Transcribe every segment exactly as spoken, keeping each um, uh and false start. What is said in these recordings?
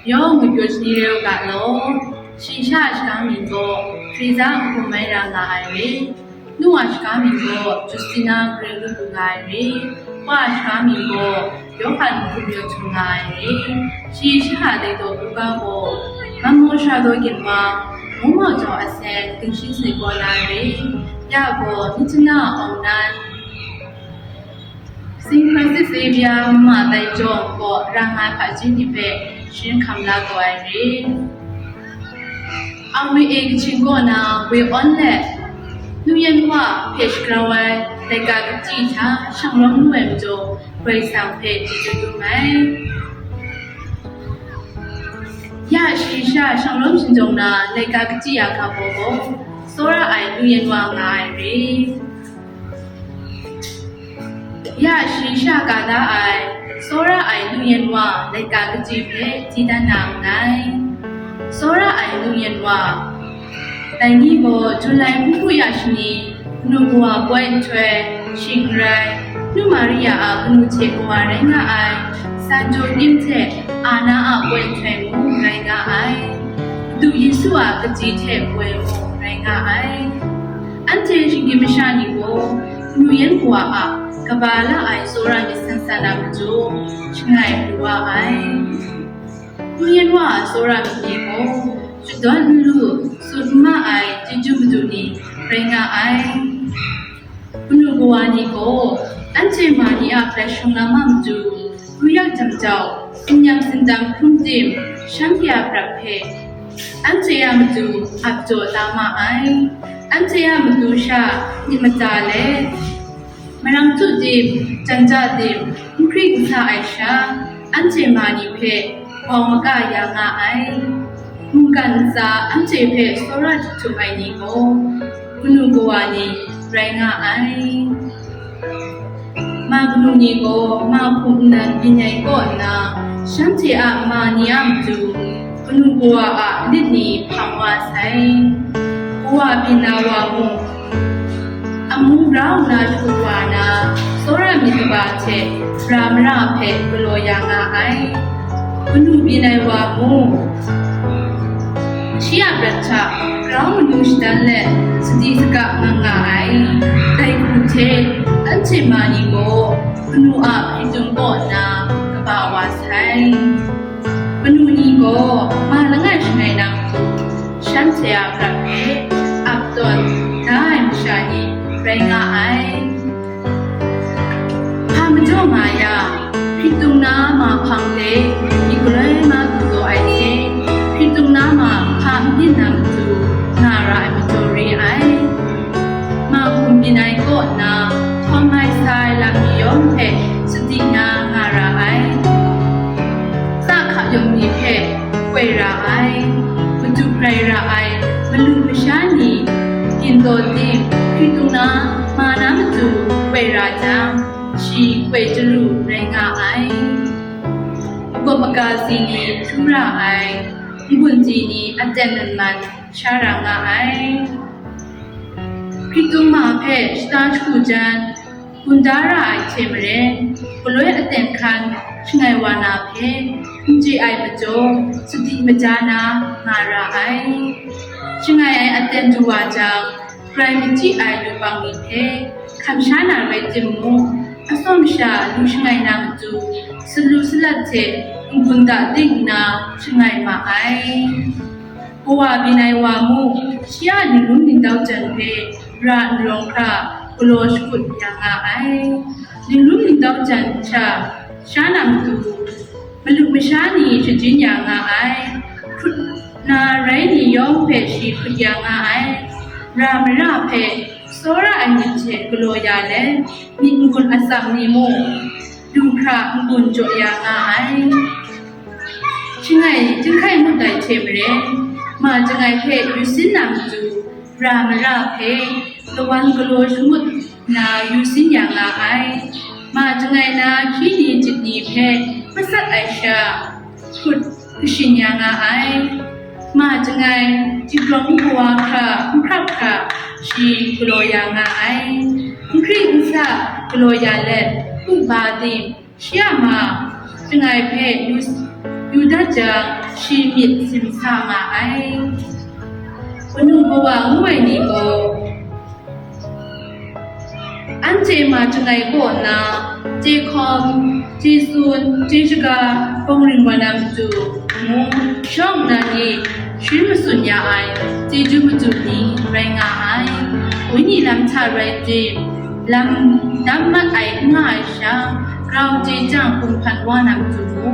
Yawng ngwi pyaw shani re u ga law, shi sha a shaga mying gaw Teresa a hkum mai ra nga ai re. Nu a shaga mying gaw Justina Gregory nga ai re. Wa a shaga mying gaw Yawhan hkum yaw htum nga ai re. Shi sha a daitaw Luka gaw Mammo Shara Daw Ginwang, Mungmawng Jaw Asen, Gingshi Sanit Kaw Na Re, ya gaw Michina Awng Nan, Saint Francis Xavier Mama Tai Jawng kaw ra nga ai hpaji ni hpe sharin hkam la kau ai re. Ang re e kachyin kaw na woi awn let, Nu Yan Wa hpe shagrau ai laika kachyi hta shanglawm lu ai majaw, Karai Kasang hpe chyeju dum ai. Ya shi sha shanglawm shingjawng na laika kachyi ya hkap gaw, tsawra ai Nu Yan Wa nga ai re. Ya shi sha ka da ai, tsawra ai Nu Yan Wa laika kachyi hpe di dan na nngai. Tsawra ai Nu Yan Wa, dai ni gaw Julai hpung hku ya shani, kanu kawa poi nhtoi, shing n rai, Nu Maria a kanu hte kawa rai nga ai, San Joachim hte Anna a poi nhtoi mung rai nga ai, Madu Yesu a kaji hte poi mung rai nga ai. Anhte shinggyim masha ni gaw Nu Yan Wa a kaba la ai tsawra myit san san a majaw, shangai pru wa ai. Nu Yan Wa a tsawra myit ni gaw, shadawn n lu, tsun n ma ai chyeju madu ni rai nga ai. Kanu kawa ni gaw, anhte ma ni a prat shung na ma matu, ru yak jam jau, tsin-yam tsindam hkrum tim, shanhte a prat hpe, anhte a matu ap jaw da ma ai. Anhte a matu sha myit mada let, marang tu tim, jan ja tim, n hkring n sa ai sha, anhte ma ni hpe bawng maka ya nga ai. Mungkan ntsa anhte hpe tsawra jahtum ai ni gaw, kanu kawa ni rai nga ai. Ma kanu ni gaw ma hkum nnan byin ai kaw nna, shanhte a ma ni a matu, kanu kawa a lit ni hpang wa sai. Kawa byin na wa mung, amu grau nna shakut wa na, tsawra myit kaba hte ra mara hpe galaw ya nga ai. Kanu byin ai wa mung, shi a prat hta grau manu shadan let sadi saga nga nga ai. Dai hku hte, anhte ma ni gaw kanu a hkritung kaw nna kaba wa sai. Kanu ni gaw ma langai shangai na matu, shanhte a prat hpe ap tawn da ai masha ni rai nga ai. Hpa majaw nga yang, hkritung na ma hpang hte myit galoi ma du taw ai hte, hkritung na ma hpa n byin na matu nga ra ai majaw re ai. Ma hkum byin ai kaw nna, hkawm ai sa ai lam ni yawng hpe sadi na nga ra ai. Tsa hka yawng ni hpe koi ra ai, madu grai ra ai, malu masha ni, gindaw tim, hkritung na, ma na matu koi ra jang, shi koi chyalu rai nga ai. Makawp maga si ni htum ra ai, n-gun si ni aten man man sha ra nga ai. Hkritung ma hpe shata shagu jan, gun da ra ai hte maren, galoi aten hkan shangai wa na hpe n chye ai majaw, sadi maja na nga ra ai. Shangai ai aten du wa jang, grai machyi ai yubak ni hpe hkam sha na rai timung, atsawm sha lu shangai na matu, salu salat hte n-gun da ting nna shangai ma ai. Kawa byin ai wa mung, shi a ningrum ningdau jan hpe ra nlawng hkra galaw shakut ya nga ai. Ningrum ningdau jan hta sha na matu, malu masha ni shajin ya nga ai. Hkrut na rai ni yawng hpe shi hkrut ya nga ai. Ra mara hpe tsawra ai myit hte galaw ya let, myit n-gun atsam ni mung, du hkra n-gun jaw ya nga ai. Shangai chyinghkai ngut ai hte maren, ma chyangai hpe yu sin na matu, ra mara hpe lawan galaw shangut nna yu sin ya nga ai. Ma chyangai na hkyi ni jit ni hpe masat ai sha, hkut kashin ya nga ai. Ma chyangai, jingrawng nkawa hkra, nhkrap hkra, shi galaw ya nga ai. N hkring n sa galaw ya let, hkungba tim, shi a ma, chyangai hpe yu, yu dat jang, shi myit simsa nga ai. Kanu kawa ngu ai ni gaw, anhte ma chyangai kaw nna, chye hkawm, chye tsun, chye shaga, bawng ring wa na matu, ngu, shawng nna ni sharin matsun ya ai, chyeju matu ni rai nga ai. Wenyi lam hta rai tim, lam dam mat ai n nga ai sha, grau chye jang hkum hpan wa na matu mu.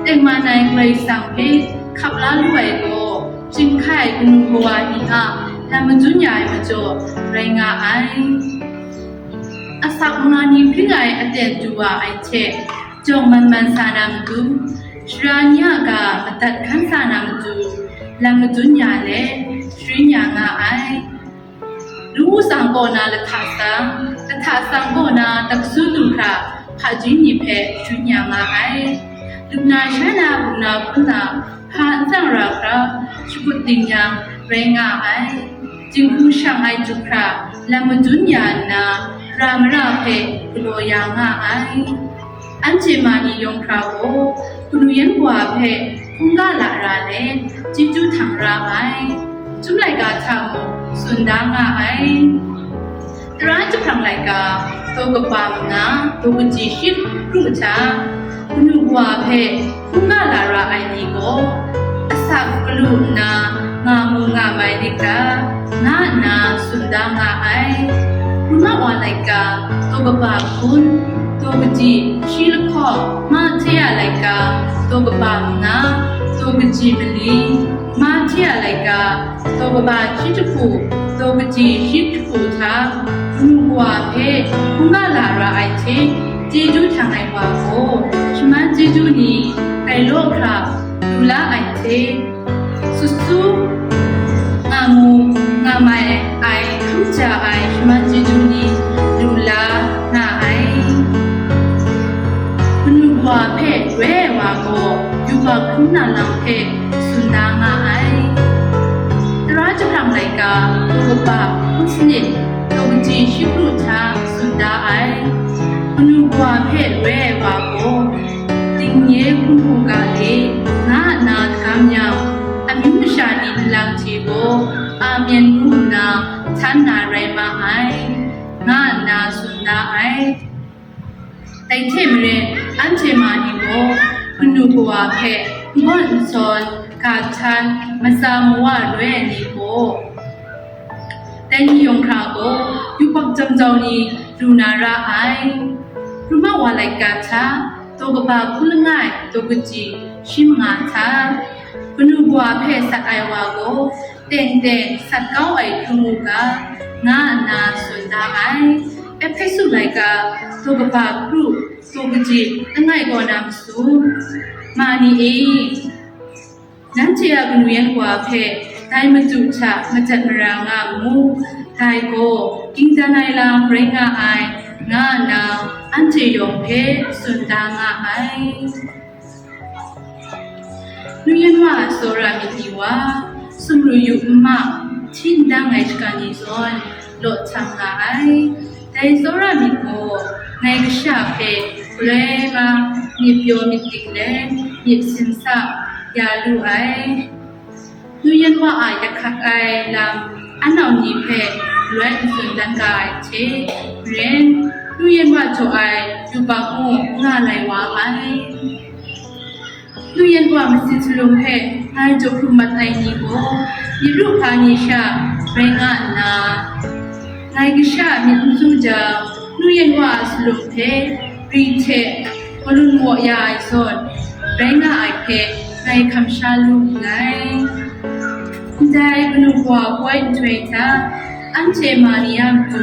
Tengman ai Karai Kasang hpe hkap la lu ai gaw, chyinghkai kanu kawa ni a lam madun ya ai majaw rai nga ai. Asak manga ni hpring ai aten du wa ai hte, jawng man man sa na matu, sara ni a ga madat hkan sa na matu, lam madun ya let, sharin ya nga ai. Lu tsang kaw na lahta tsang, lahta tsang kaw na taksu du hkra hpaji ni hpe sharin ya nga ai. Lu na sha na, hpung na hpun na, hpa n tsang ra hkra, shakut ding yang rai nga ai. Jinghku shang ai juk hkra, lam madun ya nna, ra mara hpe galaw ya nga ai. Anhte ma ni yawng hkra gaw, kanu yan kawa hpe hkungga lara let, chyeju htang ra ai. Chyum laika hta mung tsun da nga ai. Tara jahprang laika, daw kaba manga, daw kaji shi kru hta, kanu kawa hpe hkungga lara ai ni gaw, asak galu nna nga mu nga mai lit ga, nga nna tsun da nga ai. Ruma wa laika, daw kaba hkun, daw kaji shi lahkawng, Mahtia laika, daw kaba manga, daw kaji mali, Mahtia laika, daw kaba shi jahku, daw kaji shi jahku hta, kanu kawa hpe hkungga lara ai hte, chyeju htang ai wa gaw, shaman chyeju ni grai law hkra lu la ai hte, sut su nga mu nga mai ai hkam ja ai shaman chyeju ni lu la nga ai. Kanu kawa hpe roi ai wa gaw, yubak hkrum na lam hpe tsun da nga ai. Tara jahprang laika, daw kaba hkun sanit, daw kaji shi kru hta tsun da ai. Kanu kawa hpe roi ai wa gaw, dingnye hkun hku ga e, nga nna dagam yang, amyu masha ni nlang hte gaw, Amen ngu nna htan na rai ma ai, nga nna tsun da ai. Dai hte maren, anhte ma ni gaw, kanu kawa hpe n gawn n sawn, ga htan, matsa mawa roi ai ni gaw, dai ni yawng hkra gaw, yubak jam jau ni lu na ra ai. Ruma wa laika hta, daw kaba hkun langai, daw kaji shi manga hta, kanu kawa hpe sat ai wa gaw, teng teng sat kau ai hkrum u ga, nga nna tsun da ai. Ehpesu laika, daw kaba kru, daw kaji langai kaw na masu, ma ni e, nanhte a kanu yan kawa hpe dai matu hta majat mara nga mu, dai gaw ging dan ai lam rai nga ai, nga nna anhte yawng hpe tsun da nga ai. Nuyen wa a tsawra myit ni wa, sumru yu nma, hti n dang ai shagan ni zawn, law htam nga ai. Dai tsawra myit gaw, ngai kasha hpe galoi nga myit pyaw myit dik let, myit simsa ya lu ai. Nuyen wa a yak hkak ai lam, anau ni hpe galoi n tsun dan ga ai hte maren, nuyen wa jaw ai yubak mung nga lai wa ai. Nuyen wa masin salum hpe ngai jaw hkrum mat ai ni gaw, myit ru hpa ni sha rai nga nna, ngai kasha myit n su jang, nuyen wa a salum hpe ri hte malun maw ya ai zawn rai nga ai hpe ngai hkam sha lu nngai. Ndai kanu kawa poi nhtoi hta, anhte ma ni a matu,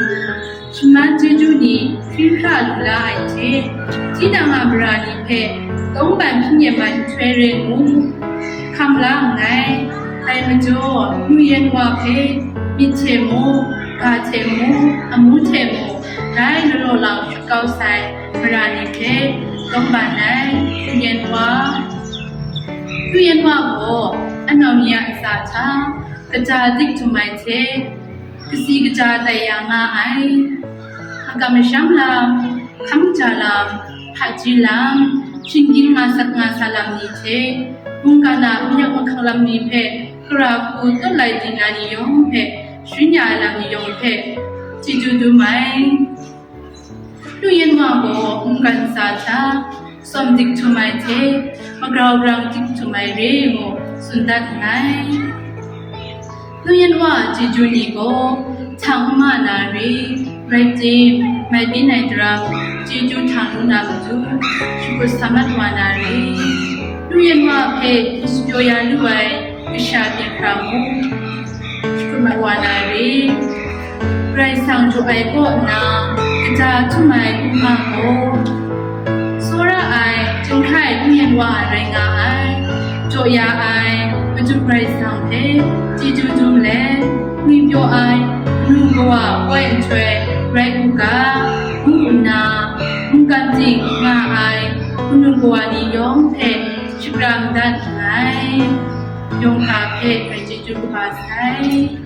shaman chyeju ni hkri hkra lu la ai hte, tinang a mara ni hpe tawngban hpyi nyem ai nhtoi rai ngu, hkam la nngai. Dai majaw, nuyen wa hpe myit hte mung, ga hte mung, amu hte mung, dai law law lang shut kau sai mara ni hpe tawngban ai nuyen wa. Nuyen wa gaw anau ni a ntsa hta kaja dik htum ai hte, kasi kaja tai ya nga ai. Makam masham lam, hkam kaja lam, hpaji lam, Shinggyim nga sat nga sa lam ni hte, mungkan a manyak mahkang lam ni hpe, kara hku tawt lai di na ni yawng hpe, sharin ya ai lam ni yawng hpe, chyeju dum ai. Nu Yen Wa gaw mungkan ntsa hta, tsawm dik htum ai hte, magrau grang dik htum ai re ngu tsun dat nngai. Nu Yen Wa a chyeju ni gaw, htang n ma na re, rai tim, mai byin ai daram, chyeju htang lu na matu, shakut sa mat wa na re. Nu Yen Wa hpe n shapyaw ya lu ai kasha byin hkra mung, shakut mat wa na re. Karai Kasang jaw ai kaw nna, kaja htum ai hkungga gaw, tsawra ai, chyinghkai Nu Yen Wa rai nga ai, jaw ya ai, Madu Karai Kasang hpe chyeju dum let, ngwipyaw ai, kanu kawa koi nhtoi rai u ga, ngu nna, mungkan ting nga ai, kanu kawa ni yawng hpe shapra madat nngai. Yawng hpa hpe ngai chyeju kaba sai.